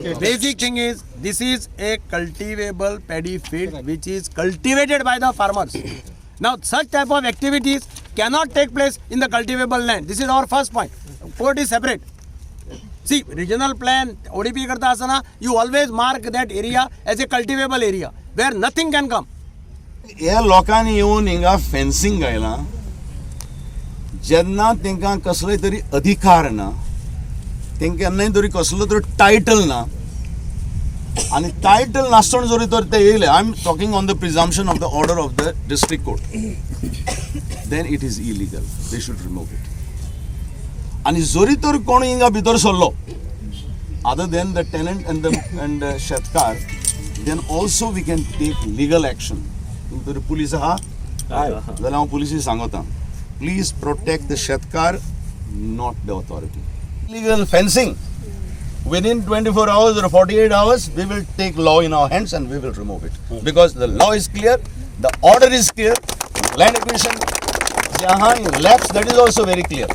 Basic thing is, this is a cultivable paddy field which is cultivated by the farmers. Now, such type of activities cannot take place in the cultivable land. This is our first point. Court is separate. See, regional plan, ODP करता आसतना you always mark that area as a cultivable area where nothing can come. ह्या लोकांनी येवन हिंगा fencing घायलां. जेन्ना तांकां कसलोय तरी अधिकार ना, तांकां केन्नाय तरी कसलो तरी टायटल ना, आनी टायटल नासतना जरी तर ते येयले, I am talking on the presumption of the order of the district court, then it is illegal. They should remove it. आनी जरी तर कोण हिंगा भितर सरलो other than the tenant and the शेतकार, then also we can take legal action. तर police आहा जाल्यार हांव पुलिसी सांगता, please protect the शेतकार, not the authority. Legal fencing, within 24 hours or 48 hours, we will take law in our hands and we will remove it, because the law is clear, the order is clear. Land acquisition, जहाँ lapse, that is also very clear.